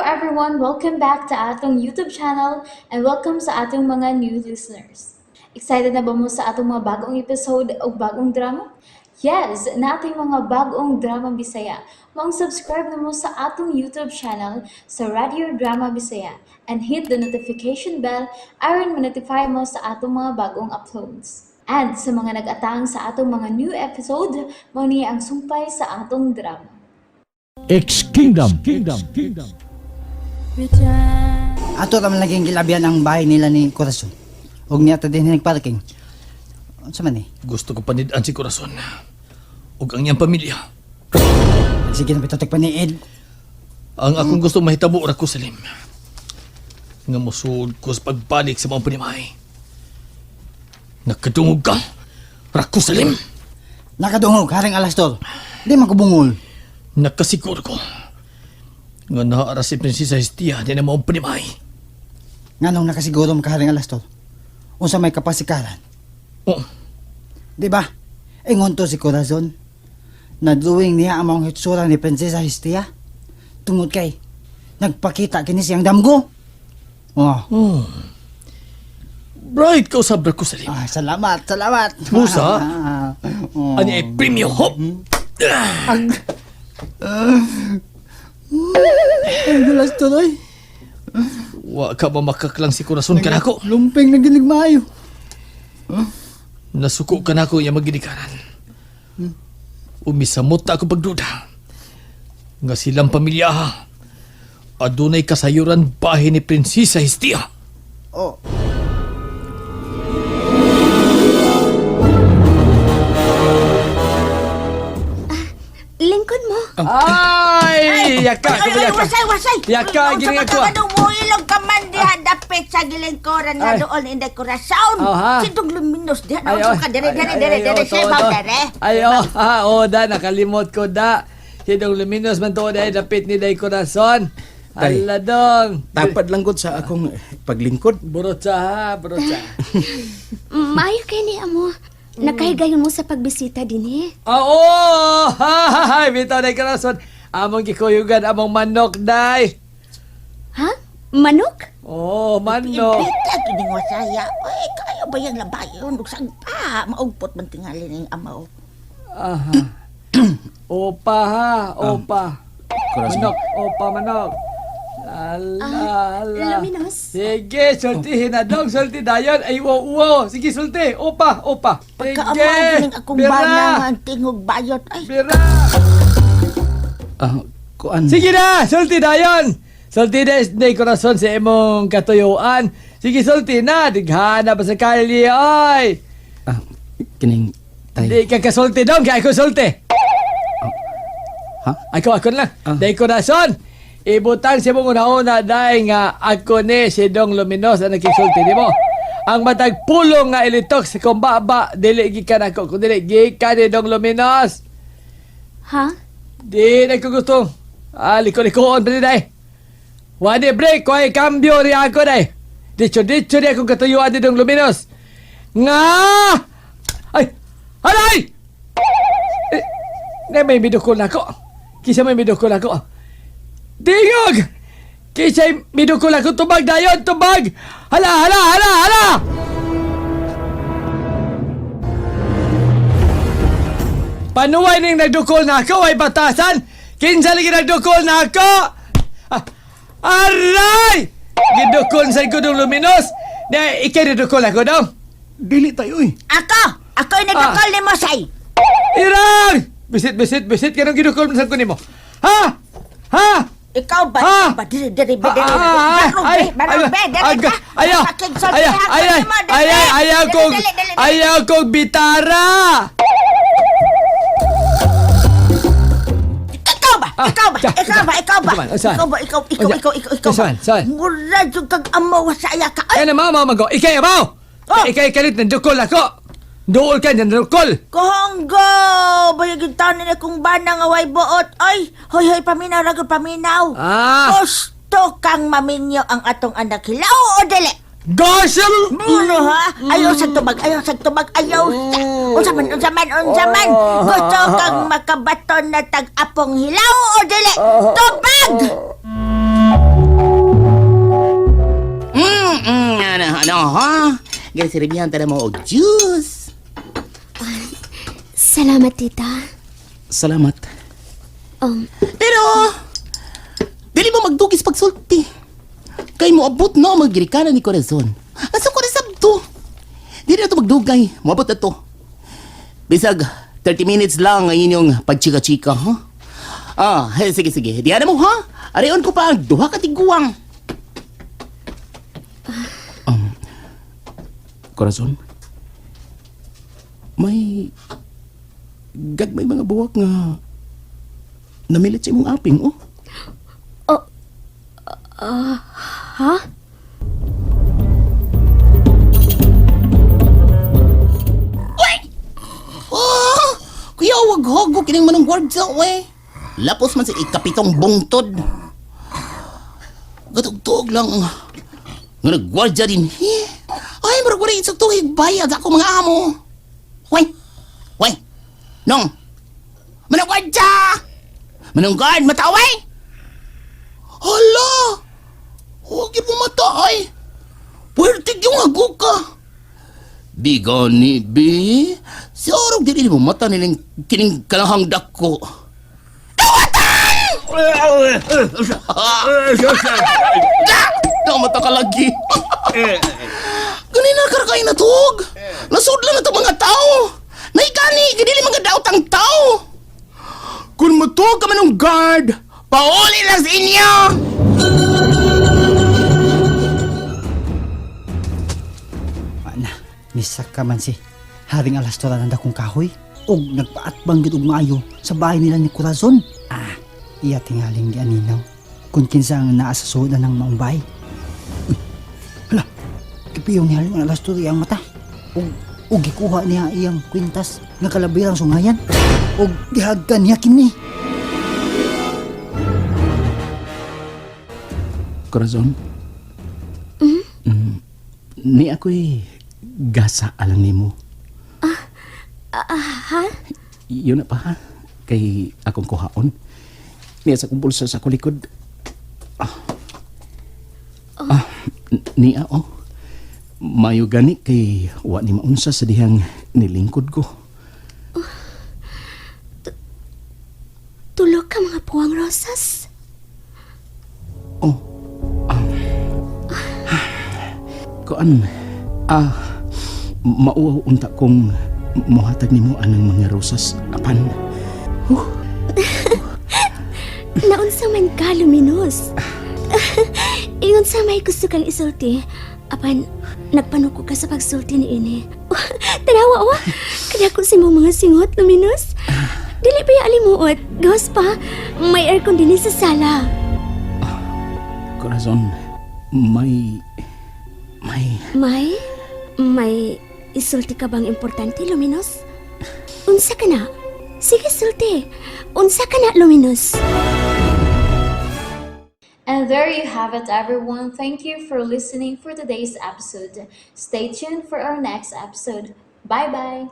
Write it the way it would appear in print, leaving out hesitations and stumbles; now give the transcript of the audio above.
everyone! Welcome back to atong YouTube channel and welcome sa atong mga new listeners. Excited na ba mo sa atong mga bagong episode o bagong drama? Yes, nating mga bagong drama Bisaya. Maong subscribe na mo sa atong YouTube channel sa Radio Drama Bisaya and hit the notification bell aron ma-notify mo sa atong mga bagong uploads. And sa mga nag-atang sa atong mga new episode, mao ni ang sumpay sa atong drama. X Kingdom. Kingdom. Kingdom. Ato raman lagi gilabian ang bahay nila ni Corazon. Og niya ta din nagparking. Unsa man eh? Gusto ko panidaan si Corazon. Ug ang iyang pamilya. Sige na bitaw paniid. Ang akong gusto mahitabo ra ko salim. Nga mosuod ko sa pagbalik sa mga panimay. Nakadungog ka. Rako salim. Nakadungog haring alastor. Di man ko bungol. Nakasiguro ko. Nga naara si Prinsesa Hestia di na maong panimay. Nganong nakasiguro man ka haring alastor? Unsa may kapasikaran? Oh, Di ba? Ingon to si Corazon. Na-drawing niya ang mga hitsura ni Prinsesa Hestia. Tungod kay nagpakita kini siyang damgo. Oh. Oh. Bright ka usab Rako Salim. Ah, salamat, salamat. Musa? Oh. Ani ay premium hop. Ang... Ay, alastor oy. Wa ka ba makaklang si Corazon kanako? Lumping na ginig maayo. Nasuko ka nako iya maginikanan. Umisamot ta ako pagduda. Nga silang pamilya ha. Adunay kasayuran bahin ni Prinsesa Hestia. Oh. Lingkod mo. Ay! Yaka! Ay, ay, Yaka! wasay, wasay! Yaka, gining ako, ah. Ano mo, ilog ka man diha dapit sa gilingkoran nga Ay. doon in dekorasyon. Oh, ha? Sidong luminos diha, Ay, naunsa oh. ka, dere, Ay, dere, ay, dere, ay, dere, oh, sebaw, to, to. dere. Ay, oh, ha, oh, da, nakalimot ko, da. Sidong luminos man to, dahil dapit ni Day Corazon. Tay. Ala dong. Tapad lang gud sa akong paglingkod. Burot sa, ha, burot sa. Maayo kay ni amo. Nakahigayon mo sa pagbisita din eh. Ah, oh, ha, ha, ha, bitaw Day Corazon. Among gikuyugan, among manok, day. Ha? Manok? Oh, manok. Ipita, kining wasaya. Uy, kayo ba yung labayon? Ug sagpa, maugpot man tingali ning amaw. Aha. Opa, ha, opa. Corazon. Manok, opa, manok. Ala, ala. Luminos. Sige, sultihin na dong, sulti dayon. Ay, wow, wow. Sige, sulti. Opa, opa. Sige. Pagkaamaw gining akong Bira. bana nga ang tingog bayot. Ay, Bira. Ah, kuan. Sige na, sulti dayon. Sulti na, day corazon sa imong katuyuan. Sige, sulti na. Dighana pa sa kalye, ay. Ah, kining tay. Di ka kasulti dong, kaya ako sulti. Ha? Ako, ako na lang. Ah. Day corazon. Ibutang sa imong una-una dahil nga ako ni si Dong Luminos ang nakisulti nimo. Ang matag pulong nga ilitok sa kumbaba dili gikan ako kun dili gikan ni Dong Luminos. Ha? Di na ko gusto. Ah, liko-likoon pa ni day. Wani break, kuhay cambio ri ako day. Dicho-dicho di akong katuyuan ni Dong Luminos. Nga! Ay! Aray! Eh, na may midukol na ako. Kisa may midukol ako. Tingog! Kisa midukol ako. Tubag dayon! Tubag! Hala! Hala! Hala! Hala! Panuway ning nagdukol na ako ay batasan! Kinsa lagi nagdukol na ako? Ah, aray! Gidukol sa ko dong luminos! Na ikay nagdukol ako dong! Dili tayo oy. ako! Ako yung nagdukol ni Mosay! Irang! Bisit, bisit, bisit. Kanong gidukol man sa ko nimo? Ha? Ha? Ikaw ba? Ah! Ikaw ba? Dere, dere, Ah, dere. ah, ah, Barong, ay, be, barong, ay, be, dere ay, ka. Ayaw, Pakigsulti ayaw, ako ayaw, nimo, dere. ayaw, ayaw Dere, kong, dali, dali, dali. ayaw kong bitara! Ikaw ba? Ah, Ikaw ba? Ikaw ba? Ikaw ba? Ikaw man, saan? Ikaw ba? Ikaw, ikaw, Unsa? ikaw, ikaw, ikaw ba? Saan? Saan? Mura jud kag amaw sa iya ka. Ay, Ay, na mama, mago. Ikay, abaw! Oh! Ikay, kalit, nandukol ako! Duol ka, nandukol! Kohonggo! Bayag yung taon nila kung bana nga way buot. Ay, hoy, hoy, paminaw, ragod, paminaw. Ah! Gusto kang maminyo ang atong anak. Hilaw o dili? Gosh! Ano ha? Ayaw sa tubag, ayaw sa tubag, ayaw sa... Unsa man, unsa man, unsa man. Gusto kang makabaton na tag-apong hilaw o dili? Tubag! No, ha? Gani sirbihan ta mo og juice. Salamat, tita. Salamat. Pero dili mo magdugis pagsulti. Kay moabot no ang mga girikanan ni Corazon. Asa ko sabto? Dili na to magdugay, moabot na to. Bisag 30 minutes lang ang inyong pagchika-chika, ha? Ah, eh, sige sige. Diyan na mo ha. Arion ko pa ang duha ka tiguang. Corazon? May gagmay mga buwak nga namilit sa imong aping, oh. Ha? Oh, kuya wag hogo kining manong gwardya, we. Lapos man sa ikapitong bungtod. Gatugtog lang ang nga nagwardya din. Eh, ay, murag wala isang tuhig bayad ako mga amo. Way, way, nong, manong gwardya! Manong guard, mataway! Hala! Huwag mo mata, ay! Pwerte yung ago ka! Bigani, bi. Sorog dili mo mata niling kining kalahang dako. Kawatan! Mata ka lagi. Ganina karakay na tuog. Nasudlan na to mga tao. Naigani, ganili mga daot ang tao. Kung mutuog ka man ng guard, pauli lang sa inyo! Ana, misaka man si Haring Alastora ng dakong kahoy. Og nagpaatbang gid og maayo sa bahay nila ni Corazon. Ah, iya tingaling di aninaw. Kung kinsa ang naa sa suodan ng maong bahay. Uy, hala, kipiyo ni Haring Alastora iyang mata. Og, og gikuha niya iyang kwintas nga kalabirang sungayan. Og gihagkan niya kini. Corazon? Mm? Ni ako'y gasa alang nimo. Ha? Yun na pa ha? Kay akong kuhaon. Niya sa akong bulsa sa akong likod. Ah. Ah, niya oh. Mayo gani kay wa ni maunsa sa dihang nilingkod ko. Tulog ka mga puwang rosas. Oh. Ah. Kuan. Ah, mauwaw unta kong mohatag nimo anang mga rosas apan. Naunsa man ka, Luminos. Ingon sa may gusto kang isulti. Apan, nagpanuko ka sa pagsulti ni ini. Tanawa, oh. Kadako sa imong mga singot, Luminos. Dili pa yung alimuot. Gawas pa, may aircon din sa sala. Corazon, may may May? May isulti ka bang importante, Luminos? Unsa ka na? Sige, sulti. Unsa ka na, Luminos? And there you have it, everyone. Thank you for listening for today's episode. Stay tuned for our next episode. Bye bye.